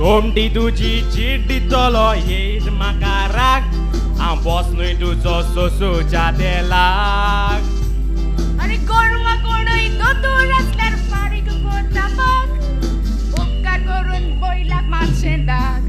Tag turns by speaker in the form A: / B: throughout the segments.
A: रोमटी तुजी चीट दितलो येयत म्हाका राग हांव बॉस न्हय तुजो सोसूच्या तेलाक.
B: आनी गोरवां कोणूय दोतोर आसल्यार फारीक करता पाक उपकार करून बैलाक मातशें दाग.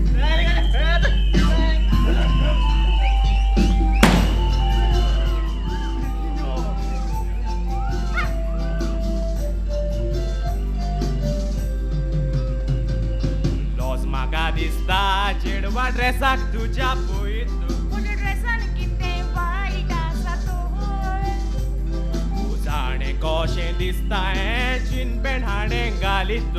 A: लॉस म्हाका दिसता चेडवा ड्रेसाक तुज्या पळयत
B: म्हज्या ड्रेसान कितें वायट आसा तर
A: तूं जाणें कशें दिसता हें जीन पॅन्ट हाणें घालीत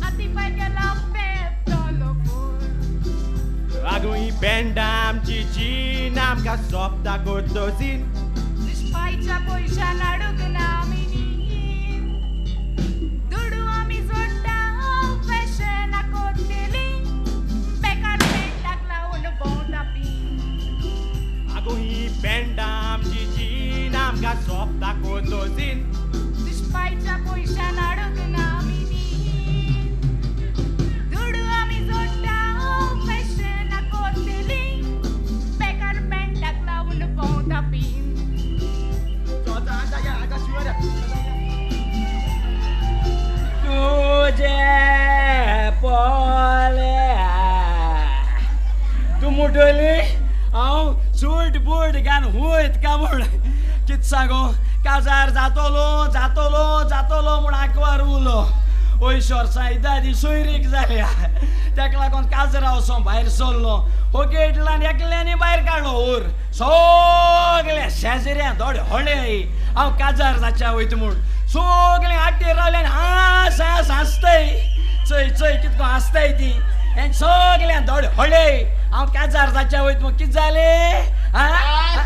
B: आती पाय गेला पेपतलो फूल
A: आगो ही पॅन्टां आमची जीन आमकां सोंपता कोत्तोजीन
B: पायच्या पयशान हाडूंक ना आमी न्ही दुडू आमी जोडटा फॅशनां कोत्तली बेकार पॅन्टाक लावन भोंवता पी.
A: आगो ही पॅन्टां आमची जीन आमकां सोंपता कोत्तोजीन
B: पायच्या पयशान हाडूंक ना आमी न्ही दुडू आमी जोडटा फॅशनां कोत्तली बेकार पॅन्टाक लावन भोंवता पी.
C: तुजे पोल्या तूं मुटली हांव सूट बूट घालून वयत काय म्हूण कितें सांगू काजार जातलो जातलो जातलो म्हूण आंकवार उरलो. 25 वर्सां इदादी सोयरीक जाल्या तेका लागून काजरा वचोन भायर सरलो. होगेटल्यान एकल्यानी भायर काडलो उर सगळे शेजऱ्यां दोडे होळे हांव काजार जाच्या वयता म्हूण सगळे आड्डेर रावले आनी हांस हांस हांसताय चय चय कितको हांसताय ती हें सगळ्यां दोडे होळे हांव काजार जाच्या वयता म्हूण कितें जालें आं.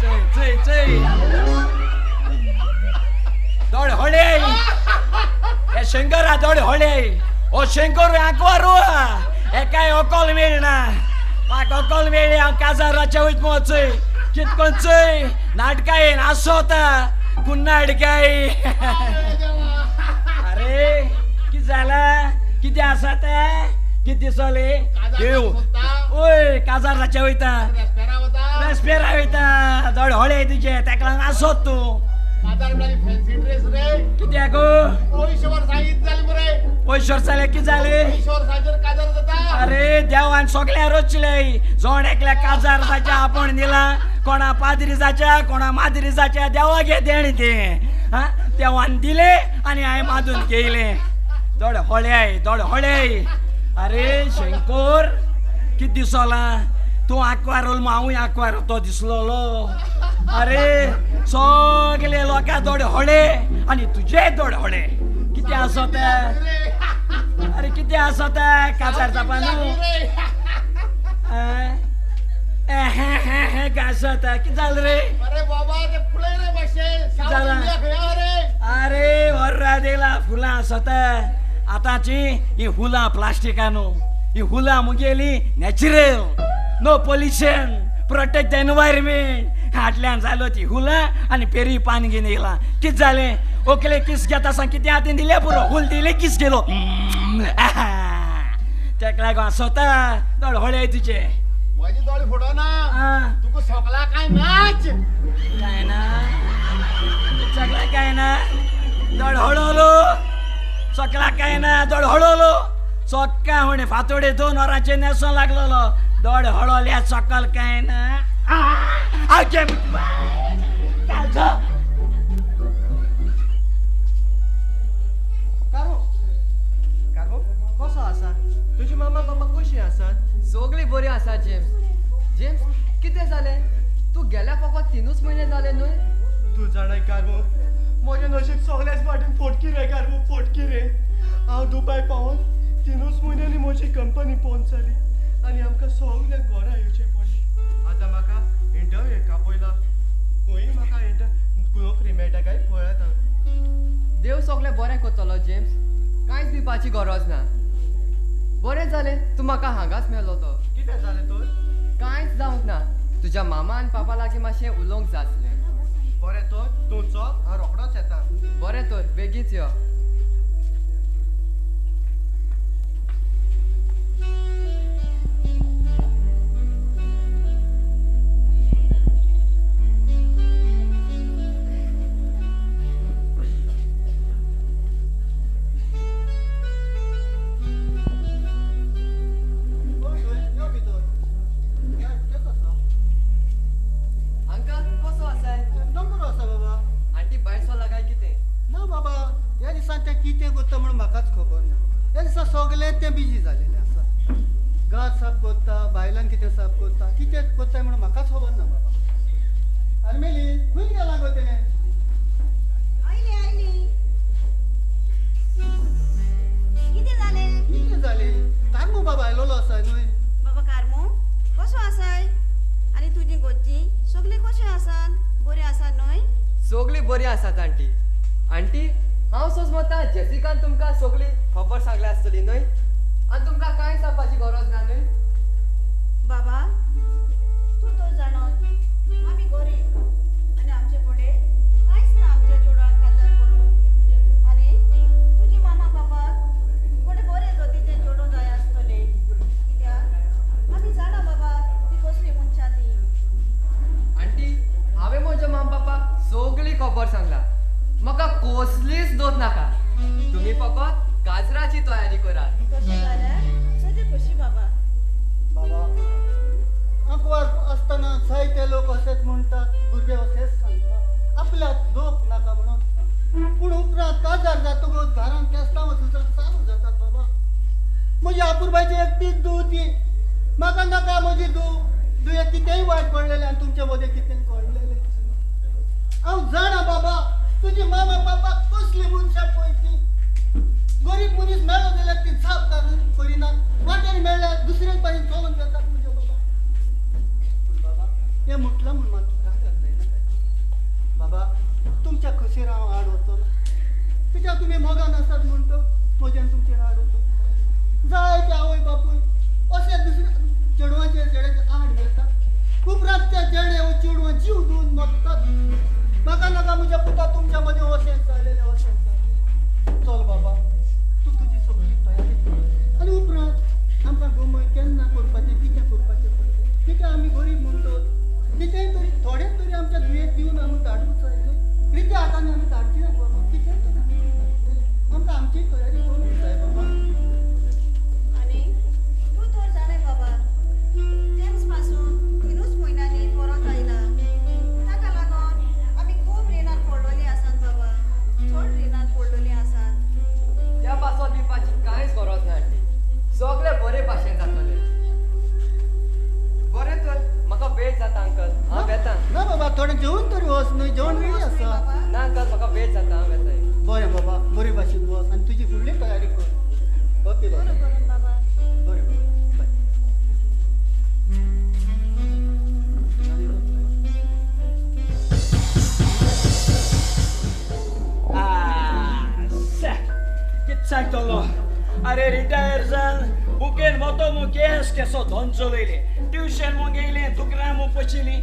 C: चय चय चय दोडे होळे हे शंकरा दोडे होळे ओ शंकर आंकवारू एकाय अकल मेळना म्हाका अकल मेळ्ळी हांव काजाराच्या वयता म्हूण चय कितकोन चय नाटकायेन आसोता कुन्नाडकाय. अरे कितें जालां कितें आसा तें कितें दिसलें देव ओय काजाराच्या वयता रेस्पेरा वयता दोडे होळे तुजे तेका लागून आसोत तूं कित्याक 25 वर्सां जालें कितें जालें. अरे देवान सगळ्या रचले जोण एकल्या काजार जाच्या आपूण दिला कोणा पाद्री जाच्या कोणा माद्री जाच्या देवा घे देणें तें आं देवान दिलें आनी हांवें मादून घेयलें. दोडे होळे दोडे होळे. अरे शंकर कितें दिसलां तूं आंकवार उरलो हांवूय आंकवार तो दिसलोलो. अरे सगळे लोकां दोडे होळे आनी तुजे दोडे होळे कितें आसा तें. अरे कितें आसा तें काजार जावपा न्हू आसा तें कितें जालें रे. अरे वर्रा दिला फुलां आसा तें आतांची ही फुलां प्लास्टिकां न्हू ही फुलां मुगेली natural no pollution protect the environment. हाटल्यान जालो ती हुलां आनी पेरी पान घेवन येयलां कितें जालें ओकले किस घेता सांग कितें हातीन दिलें पुरो हुल दिलें किस गेलो तेका लागून आसोता दोळे होळे तुजे
D: म्हजे दोळे फोडना तुका सोकला काय नाच
C: काय ना सगळा काय ना दोळे हळवलो सकला काय ना दोळे हळवलो सोक्का म्हणे फातोडे 2 वरांचेर न्हेसों लागलोलो दोळे हळवल्या सकल काय ना.
E: कारो कसो आसा तुजी मामा बाबा कशी आसात?
F: सगळीं बरीं आसा जेम्स. जेम्स कितें जालें तूं गेल्या फकत 3 म्हयने जाले न्हय?
E: तूं जाणाय कारमो म्हजें नशीब सगळ्याच फाटीन फोटकी रे कारमो फोटकी रे. हांव दुबाय पावोन 3 म्हयन्यांनी म्हजी कंपनी बंद जाली आनी आमकां सगळ्यांक घरा येवचें पडलें. आतां म्हाका इंटरव्यू आपयला खंय म्हाका नोकरी मेळटा काय पळयता.
F: देव सगळें बरें करतलो जेम्स कांयच भिवपाची गरज ना. बरें जालें तूं म्हाका हांगाच मेळ्ळो तो.
E: कितें जालें तर?
F: कांयच जावंक ना तुज्या मामा आनी पापा लागीं मातशें उलोवंक जाय आसलें.
E: बरें तर तूं चल हांव रोखडोच येता.
F: बरें तर बेगीच यो.
E: तें कितें करता म्हणून म्हाकाच खबर ना. ह्या दिसा सगळें तें बिजी जालेलें आसा. गाज साफ करता, बायलान कितें साफ करता, कितें करता म्हणून म्हाकाच खबर ना बाबा. आर्मेली खंय गेलां गो तें?
G: आयली आयली. कितें जालें?
E: कितें जालें? कारमू बाबा आयलोलो आसा न्हय?
G: बाबा कारमू कसो आसाय? आनी तुजी घरचीं सगळीं कशीं आसात? बरीं आसात न्हय?
F: सगळीं बरीं आसात आंटी. आंटी हांव सोजमता जेसिकान तुमकां सगळी खबर सांगल्या आसतली न्हय? आनी तुमकां कांय सांगपाची गरज ना न्हय?
G: बाबा तूं तर जाणो आमी गरीब आनी आमचे फुडें कांयच ना आमच्या चेडवाक काजार करूंक. आनी तुजी मामा बापाक कोणें बरें गतीचें चेडूं जाय आसतलें, कित्याक आमी जाणा बाबा ती कसली मनशां ती.
F: आंटी हांवें म्हज्या माम बापाक सगळी खबर सांगला. म्हाका कसलीच दोत नाका. तुमी फकत गाजराची तयारी करात.
G: तशें जाल्यार सगळें खोशी बाबा.
E: बाबा आंकवार आसतना जायते लोक अशेंच म्हणटात, भुरगे अशेंच सांगतात आपल्याक दोख नाका म्हणून. पूण उपरांत काजार जातकच घरांत केस्तांव सुद्दां चालू जातात बाबा. म्हजी आपुरबायची एकटीच धूव ती. म्हाका नाका म्हजी धूव. दुयें कितेंय वायट पडलेलें आनी तुमचे मदें कितेंय घडलेलें. हांव जाणा बाबा तुजी मामा बाबा कसली मनशां पळय ती. गरीब मनीस मेळ्ळो जाल्यार ती जाप करिनात, वाटेर मेळ्ळ्यार दुसरे पासून चलोवन वेतात म्हज्या बाबा. पूण बाबा हें म्हटलां म्हूण मात रागार जायना. बाबा तुमच्या खोशेर हांव आड वचो ना, कित्याक तुमी मोगान आसात म्हणटो म्हज्यान तुमचेर आड वचो. जायते आवय बापूय अशे दुसरे चेडवांचेर चेड्याचे आड वेतात, उपरांत त्या चेडे वो चेडवां जीव दिवन मरतात. म्हाका नाका म्हज्या पुता तुमच्या मदें अशें जालेलें अशें जालें. चल बाबा तूं तुजी सगळी तयारी कर आनी उपरांत आमकां गोमय केन्ना करपाचें कितें करपाचें पळय तें. कित्याक आमी गरीब म्हणटोच कितेंय तरी थोडें तरी आमच्या दुयेंत दिवन आमी धाडूंक जाय न्हय. रित्या हातांनी आमी धाडची ना बाबा. कितेंय तरी दिवन धाडटले, आमकां आमची तयारी करूंक जाय बाबा.
G: आनी तूं तर जाणाय बाबा जेम्स पासून 3 म्हयन्यांनी परत आयला. ताका लागून आमी खूब रिणान पडलेलीं आसात बाबा, चड रिणान पडलेलीं आसात.
F: त्या पासत दिवपाची कांयच गरज ना आंटी. सगळें बरे भाशेन जातलें. बरें तर म्हाका वेळ जाता अंकल, हांव वेता.
E: ना बाबा थोडें जेवण तरी वच न्हय, जेवण रेडी आसा.
F: ना अंकल म्हाका वेळ जाता, हांव वेता.
E: बरें बाबा बरे भाशेन वच आनी तुजी फुडली तयारी कर. ओके बाबा बरें बाबा बाय.
C: कितें सांगतलो? अरे रिटायर जावन बुकेन मोतो मु केस केसो धोन चलयले, ट्युशन मु गेली, दुकरां मु पशिली,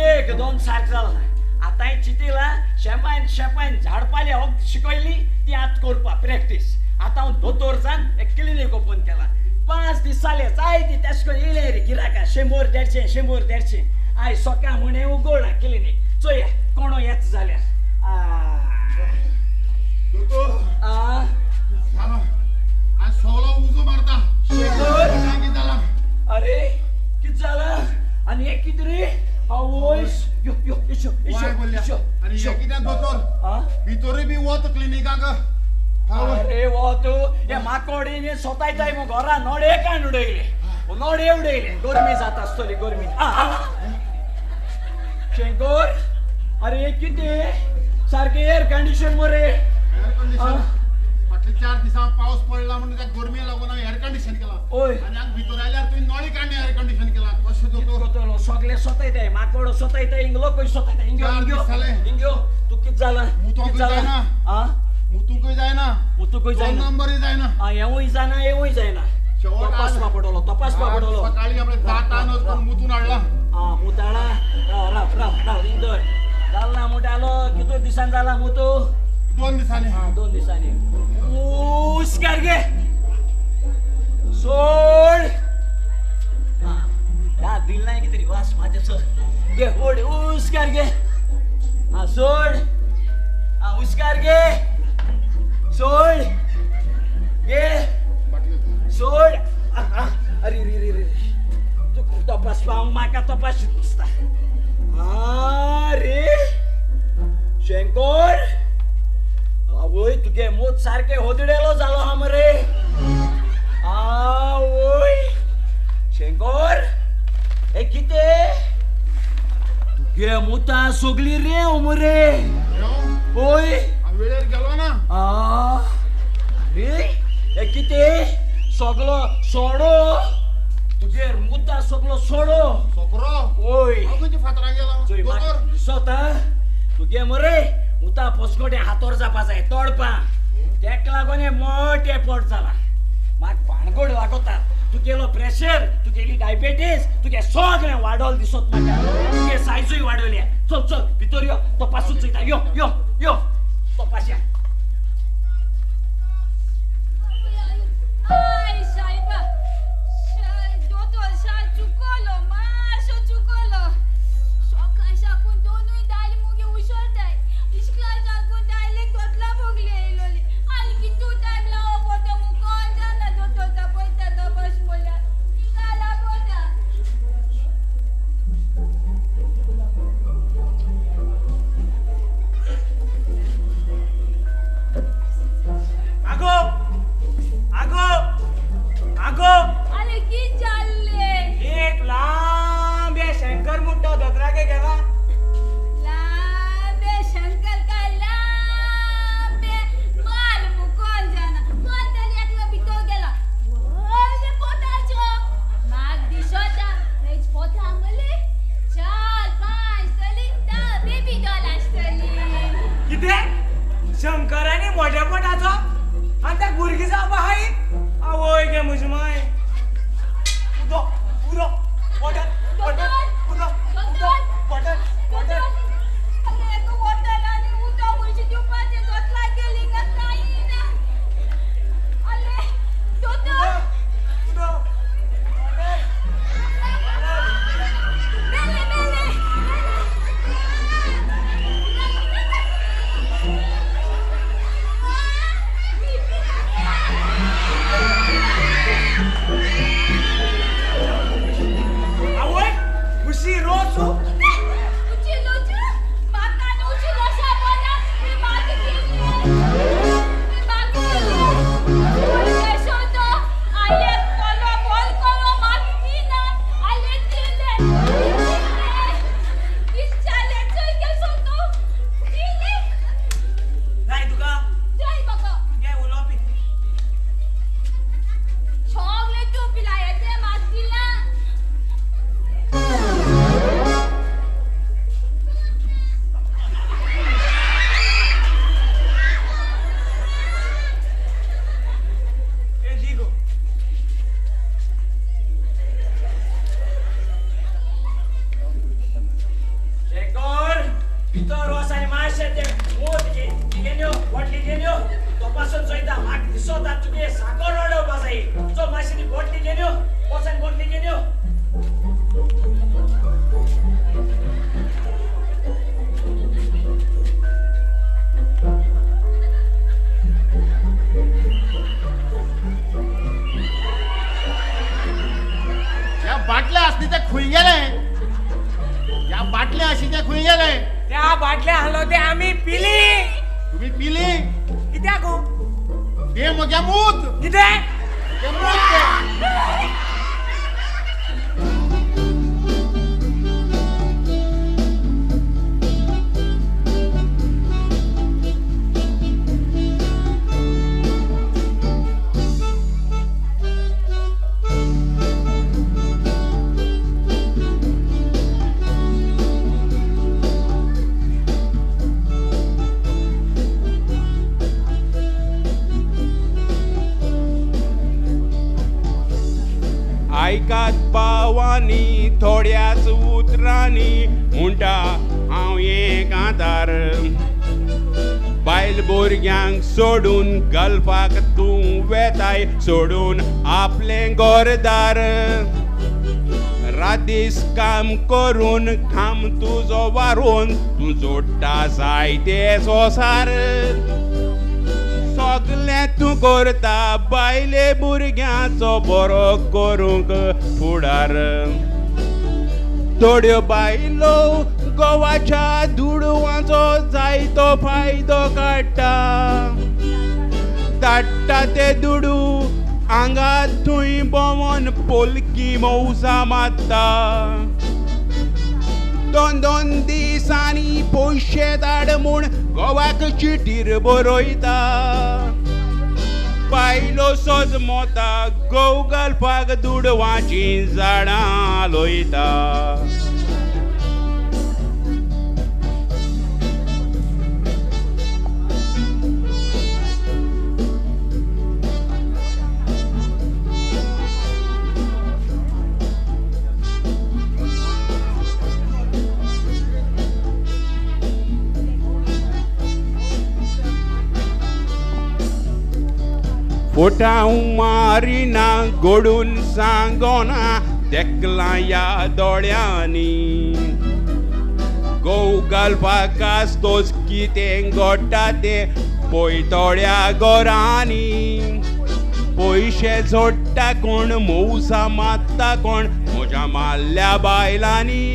C: एक दोन सारक जाला. आतांय चिंतिला शेपायन शेपायन झाडपाले वखद शिकयली ती आतां करपा प्रॅक्टीस. आतां हांव दोतोर जावन एक क्लिनीक ओपन केला. 5 दीस जाले जायती तेश करून येयले रे गिरायकां, 100 150 100 150. आयज सकाळ म्हणे उगडला क्लिनीक, चोया कोणो येता जाल्यार.
D: सगळो उजो मारता.
C: अरे कितें जालां? आनी हें कितें रे? आवयस यो यो इशो इशो इशो.
D: आनी हें कितें दोतोर भितरूय बी वत क्लिनिकाक.
C: अरे वत हे माकोडीन सोतायताय मु घरा नडे काण उडयले, नडे उडयले. गरमी जाता आसतली गरमी. शंकर अरे हें कितें सारकें एयर कंडिशन मरे.
D: एयर कंडिशन फाटले 4 दिसां पावस पडला म्हणून त्या गरमी लागून हांवें एयर कंडिशन केलां. आनी हांगा भितर आयल्यार तुवें नळी काडून एयर कंडिशन केलां. कशें दोतोर?
C: सगळे सोतायताय, माकोड सोतायताय, हिंग लोकूय सोतायताय. हिंग हिंग तूं कितें जालां?
D: मुतूंकय जायना, मुतूंकय जायना,
C: मुतूंकय जायना,
D: 2 नंबरूय जायना.
C: हेंवूय जायना हेंवूय जायना. तपासपा पडटलो, तपासपा पडटलो.
D: सकाळीं आपल्या दांतान वचून मुतून हाडला.
C: आं मुताळा. राव राव राव राव हिंग धर. जाला मुटालो कितू दिसान जाला मुतू?
D: 2 दिसांनी.
C: आं 2 दिसांनी. हुस्कार घे, सोड. आं दिल ना कितें वास म्हाजें. घे ओड, हुस्कार घे. आं सोड. आं हुस्कार घे, सोड, घे, सोड. अरे रे रे रे तूं तपासपा हांव म्हाका तपास दिसता. आरे शंकर आवय तुगे मूत सारके होदडेलो जालो हा मरे. आवय शंकर हे कितें तुगे मुता सगली रेंव मरे. ओय
D: वेळेर गेलो ना.
C: अरे हे कितें सगलो सोडो तुगेर मुता सगलो सोडो
D: सोकरो.
C: ओय
D: खंयच्या फातरां गेलो
C: दिसता तुगे मरे मुता पोसकोटे हातोर जावपा जाय तोडपा तेका लागून हे मोठे पोट जाला. म्हाका भाणगोड लागोता. तुगेलो प्रेशर तुगेली डायबेटीस तुगे सगळें वाडोल दिसत म्हाका. तुगे सायजूय वाडोवल्या. चल चल भितर यो तपासूच चोयता. यो यो यो तपासया.
A: शंकराने मोठ्या पोटाचो आनी त्या भुरगीं जावपा हाय. आवय गे म्हजी माय. उदो उदो वॉटर वॉटर उदो उदो वॉटर वॉटर.
H: आयकात पावानी थोड्याच उतरांनी म्हणटा हांव एक आदार. बायल भुरग्यांक सोडून गल्फाक तूं वेताय सोडून आपलें घरदार. रात दीस काम करून घाम तुजो वारून तूं जोडटा जायते संवसार. सगलें तूं करता बायले भुरग्यांचो बरो करूंक फुडार. थोड्यो बायलो गोवाच्या दुडवांचो जायतो फायदो काडटा. धाडटा ते दुडू हांगा थंय भोंवोन पोलकी मौजा मारता. दोन दोन दिसांनी पयशे धाड म्हूण घोवाक चिटीर बरयता. बायलो सजमता घोव घालपाक दुडवांचीं झाडां लोयता. फोटां मारिना गोडून सांगोना देखलां ह्या दोळ्यांनी. घोव घालपाक आसतोच कितें घडटा तें पळय थोड्या घरांनी. पयशे जोडटा कोण मौसा मारता कोण म्हज्या मारल्या बायलांनी.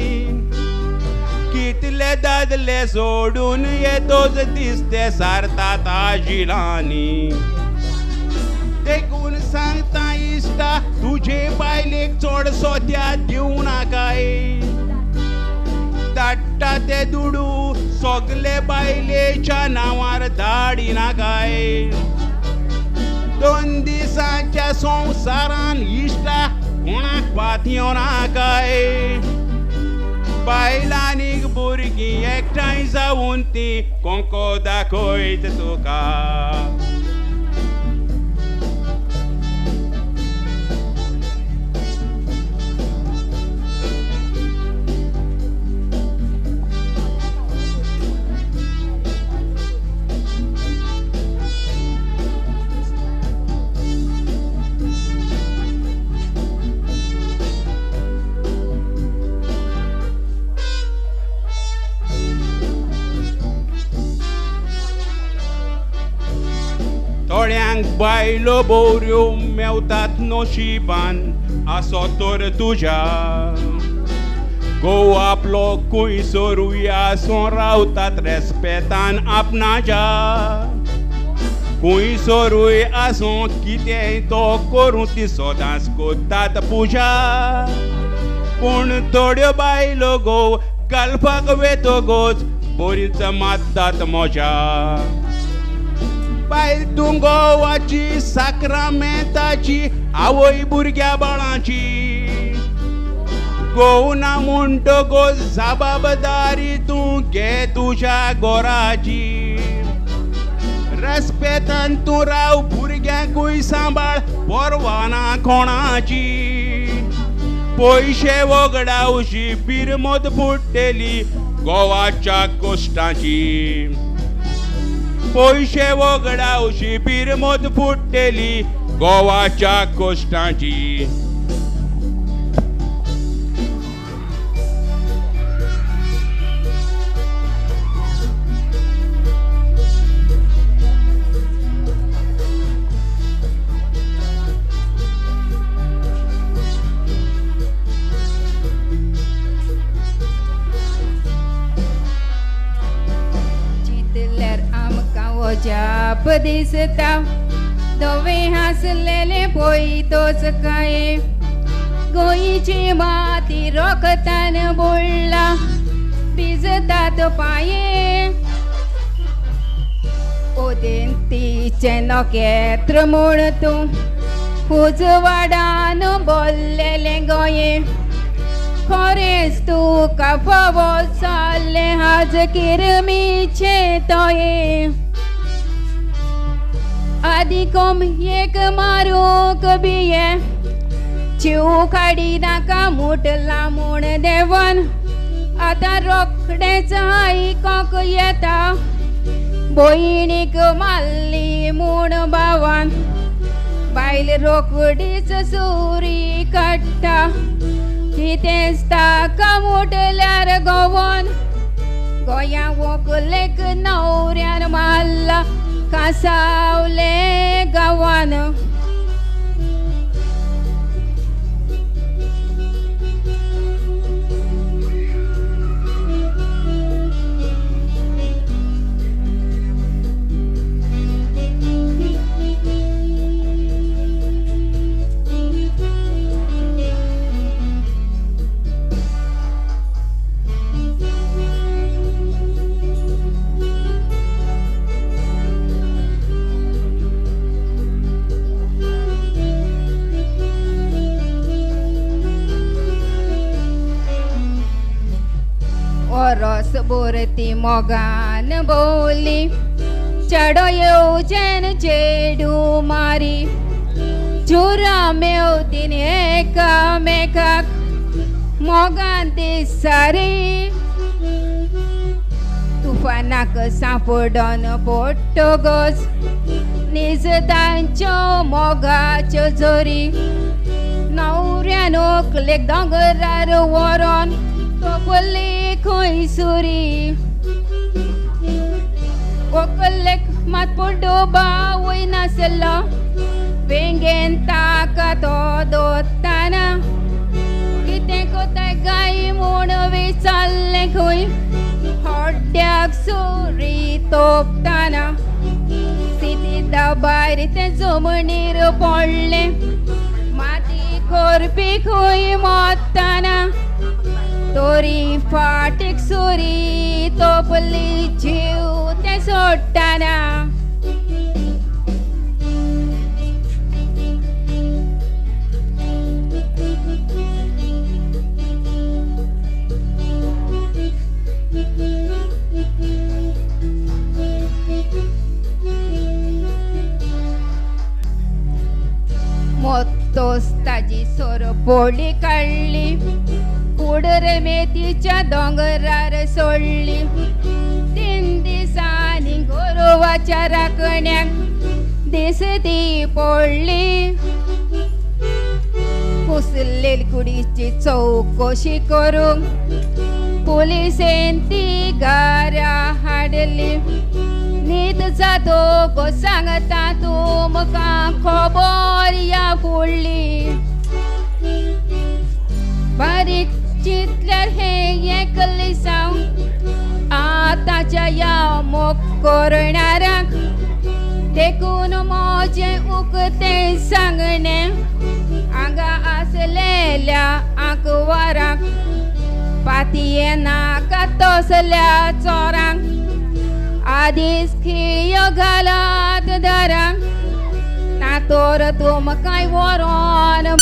H: कितले दादले सोडून येतोच दिसते सारता ताजिलांनी. देखून सांगता इश्टा तुजे बायलेक चडसो त्या दिवं नाकाय. धाडटा ते दुडू सगले बायलेच्या नांवार धाडिनाकाय. दोन दिसांच्या संवसारान इश्टा कोणाक पातयो नाकाय. बायलांनी भुरगीं एकठांय जावन ती कोंको दाखयत तुका. थोड्यांक बायलो बोऱ्यो मेवतात नशिबान आसो तर तुज्या. घोव आपलो खंय सरूय आसूं रावतात रेस्पेतान आपणाच्या. खंय सरूय आसूं कितेंय तो करूं ती सदांच करतात पुजा. पूण थोड्यो बायलो घोव घालपाक वेतगोच बरीच मारतात मजा. बायल तूं घोवाची साक्रामेंताची आवय भुरग्या बाळाची. घोव ना म्हणटकच जबाबदारी तूं घे तुज्या घराची. रेस्पेतान तूं राव भुरग्यांकूय सांबाळ परवाना कोणाची. पयशे वगडावशी बिरमत फुट्टली घोवाच्या कश्टाची. पयशे वगडावशी बिरमत फुट्टली घोवाच्या कश्टाची.
B: जाप दिसता धवे हांसलेले पळय तोच काय गोंयची माती रोखतान बुडला भिजतात पांये. उदेंतीचें नखेत्र म्हूण तूं उजवाडान बोल्लेलें गोंये. खरेंच तुका फावो जाल्लें आज किरमीचें तोयें. आदिकोम एक मारूंक बिये चिव काडी नाका मुटला म्हूण देवान आतां रोखडेंच आयकोंक येता. भयणीक मारली म्हूण भावान बायल रोखडीच सुरी काडटा. कितेंच ताका मुटल्यार घोवान गोंया व्हंकलेक न्हवऱ्यान मारला कासावले गांवान. वर्सभर ती मोगान भोंवली चेडो येवचेन चेडूं मारी चुरा मेवतीन एकामेकाक मोगान दिसारी तुफानाक सांपडोन पोट्टगोच नीज तांच्यो मोगाच्यो जोरी न्हवऱ्यान व्हंकलेक दोंगरार व्हरोन तोपली खंय सुरी व्हंकलेक मात पडोबा वयनासलो वेंगेन ताका तो दोताना कितें कोताय गाय म्हूण विचारलें खंय हड्ड्याक सुरी तोपताना सिती भायर तें जमनीर पडलें माती खोरपी खंय मोत्ताना तोरी फाटीक सुरी तोपली जीव तें सोडटाना. मोत्तोस ताजी सोरपोळी काडली कुडरमेतीच्या दोंगरार सोडली 3 दिसांनी गोरवाच्या राखण्याक दिसती पडली कुसलेली कुडीची चवकशी करूंक पुलिसेन ती घरा हाडली न्हीद जातकच सांगता तुमकां खबर ह्या फुडली बारीक चिंतल्यार हें एकलिसांव आतांच्या ह्या मोग करणाऱ्यांक देखून म्हजें उकतें सांगणें हांगा आसलेल्या आंकवारांक पातयेनाका तसल्या चोरांक आदींच खिळयो घालात दारांक ना तर तुमकां व्हरोन